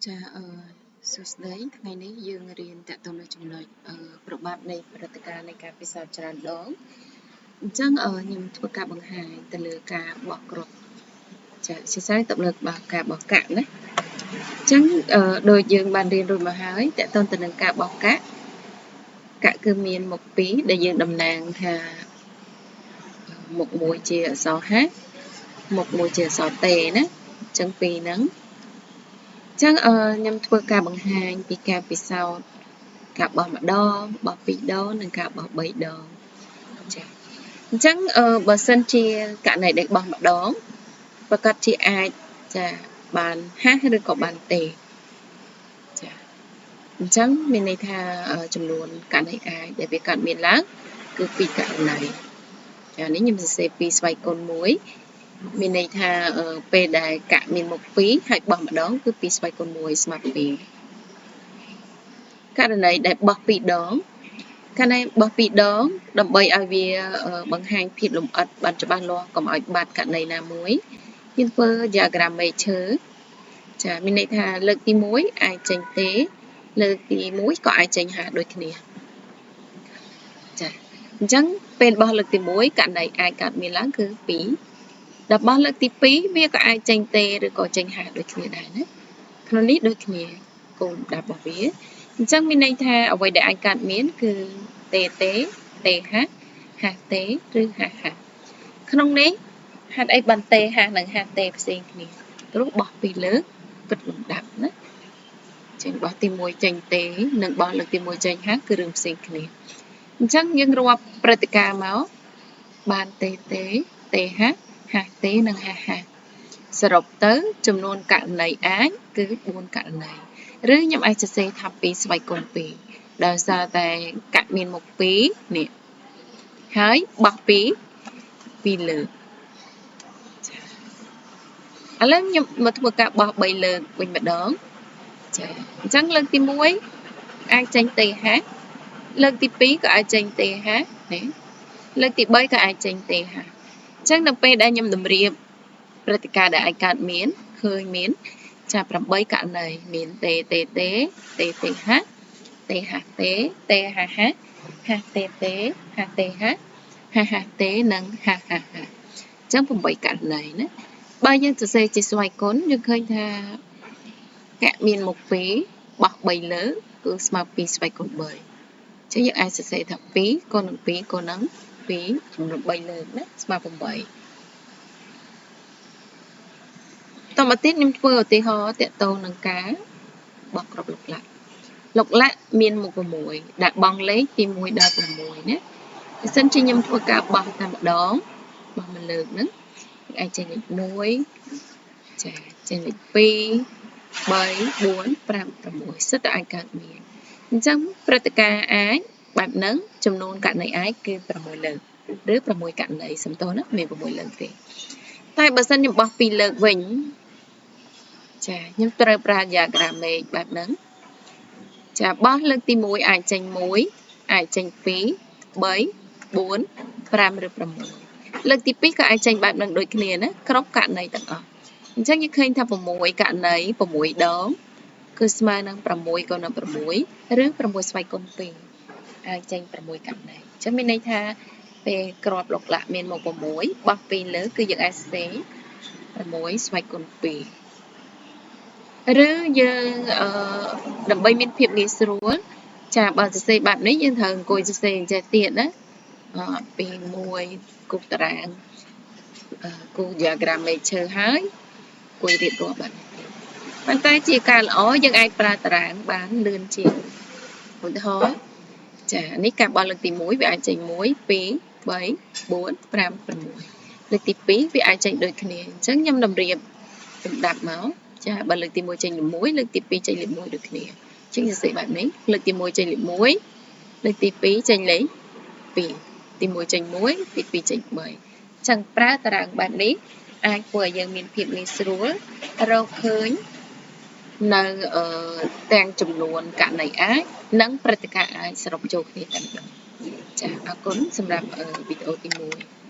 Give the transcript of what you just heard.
ចាសួស្តីថ្ងៃនេះយើងរៀនតទៅនៅចំណុចប្របាប់នៃព្រឹត្តិការណ៍នៃការពិសោធន៍ច្រើនដងអញ្ចឹងខ្ញុំធ្វើការបង្ហាញទៅលើការបោះគ្រាប់ចាជាស្រេចទៅលើការបោះកាក់ណាអញ្ចឹងដោយយើងបានរៀនរួចមកហើយតទៅទៅនឹងការបោះកាក់កាក់គឺមានមុខពីរដែលយើងតំណាងថាមុខមួយជាអក្សរហមុខមួយជាអក្សរតេណាអញ្ចឹងពីរហ្នឹងចឹងខ្ញុំធ្វើការបង្ហាញពីការពិសោធន៍ការបោះម្ដងបោះពីរដងនិងការបោះបីដងចាអញ្ចឹងបើសិនជាករណីដែលបោះម្ដងប្រកាសជាអាចចាបានហាស់ឬក៏បានទេចាអញ្ចឹងមានន័យថាចំនួនករណីអាចដែលវាកើតមានឡើងគឺពីរករណីចានេះខ្ញុំសរសេរពីស្វ័យគុណ1មានន័យថាពេលដែលកាក់មានមុខ2ហើយបោះម្ដងគឺ2ស្វ័យគុណ1ស្មើ2ករណីដែលបោះ2ដងករណីបោះ2ដងដើម្បីឲ្យវាបង្ហាញភាពលម្អិតបានច្បាស់លាស់កុំឲ្យបាត់ករណីណាមួយយើងធ្វើ diagram មេឈើចាមានន័យថាលើកទី1អាចចេញទេលើកទី1ក៏អាចចេញហាដូចគ្នាចាអញ្ចឹងពេលបោះលើកទី1ករណីអាចកើតមានឡើងគឺ2ដល់បោះលើកទី2វាក៏អាចចេញទេឬក៏ចេញហាដូចគ្នាដែរណាក្នុងនេះដូចគ្នាគោលដាប់របស់វាអញ្ចឹងមានន័យថាអ្វីដែលអាចកើតមានគឺទេទេទេហាហាទេឬហាហាក្នុងនេះហេតុអីបានទេហានិងហាទេផ្សេងគ្នាព្រោះបោះពីរលើកគិតលំដាប់ណាចេញបោះទី1ចេញទេនិងបោះលើកទី1ចេញហាគឺរឿងផ្សេងគ្នាអញ្ចឹងយើងរាប់ព្រឹត្តិការណ៍មកបានទេទេទេហាហាទេនិងហាហាសរុបទៅចំនួនករណីអាចគឺ4ករណីឬខ្ញុំអាចសរសេរថា2ស្វ័យគុណ2ដោយសារតែកាក់មានមុខ2នេះហើយបោះ2លើកឥឡូវខ្ញុំមកធ្វើការបោះ3លើកវិញម្ដងចាអញ្ចឹងលើកទី1អាចចេញទេហាលើកទី2ក៏អាចចេញទេហានេះលើកទី3ក៏អាចចេញទេហាអញ្ចឹងនៅពេលដែលខ្ញុំតម្រៀបព្រឹត្តិការណ៍ដែលអាចកើតមានឃើញមានចា8ករណីមានទេទេទេទេទេហាទេហាទេទេហាហាហាទេទេហាទេហាហាហាទេនិងហាហាហាអញ្ចឹង8ករណីណាបើយើងសរសេរជាស្វ័យគុណយើងឃើញថាកាក់មានមុខ2បោះ3លើគឺស្មើ2ស្វ័យគុណ3អញ្ចឹងយើងអាចសរសេរថា2គុណនឹង2គុណនឹង2ចំនួន3លើកណាស្មើ8តមកទៀតខ្ញុំធ្វើឧទាហរណ៍តាក់ទងនឹងការបោះគ្រាប់លុកឡាក់លុកឡាក់មានមុខ6ដាក់បងលេខពី1ដល់6ណាបើសិនជាខ្ញុំធ្វើការបោះតែម្ដងបោះមួយលើកហ្នឹងអាចចេញលេខ1ចាចេញលេខ2 3 4 5 6សិតតែអាចកើតមានអញ្ចឹងព្រឹត្តិការណ៍អាចបែបហ្នឹងចំនួនករណីអាចគឺ6លើកឬ6ករណីសំទោសណាមាន6លើកទេតែបើសិនខ្ញុំបោះ2លើកវិញចាខ្ញុំត្រូវប្រើ diagram មេឃបែបហ្នឹងចាបោះលើកទី1អាចចេញ1អាចចេញ2 3 4 5ឬ6លើកទី2ក៏អាចចេញបែបហ្នឹងដូចគ្នាណាគ្រប់ករណីទាំងអស់អញ្ចឹងយើងឃើញថា6ករណី6ដងគឺស្មើនឹង6គុណនឹង6ឬ6ស្វ័យគុណ2អាចចេញ6ករណីអញ្ចឹងមានន័យថាពេលគ្រាប់លុកឡាក់មានមក6បោះ2លើគឺយើងអាចសេ6ស្វ័យគុណ2ឬយើងដើម្បីមានភាពងាយស្រួលចាបើសរសេរបែបនេះយើងត្រូវអង្គុយសរសេរអញ្ចេះទៀតណាពី1គូតារាងគូ diagram មេឈើហើយអង្គុយរៀបរាប់បែបនេះប៉ុន្តែជាការល្អយើងអាចប្រើតារាងបានលឿនជាងឧទាហរណ៍ចានេះការបោះលើកទី1វាអាចចេញ1 2 3 4 5 6លើកទី2វាអាចចេញដូចគ្នាអញ្ចឹងខ្ញុំតម្រៀបលំដាប់មកចាបើលើកទី1ចេញលេខ1លើកទី2ចេញលេខ1ដូចគ្នាអញ្ចឹងសរសេរបែបនេះលើកទី1ចេញលេខ1លើកទី2ចេញលេខ2ទី1ចេញ1ទី2ចេញ3អញ្ចឹងប្រើតារាងបែបនេះអាចធ្វើឲ្យយើងមានភាពងាយស្រួលរកឃើញនៅទាំងចំនួនករណីអាចនិងព្រឹត្តិការណ៍អាចសរុបចូលគ្នាតែម្ដងចាអរគុណសម្រាប់វីដេអូទី1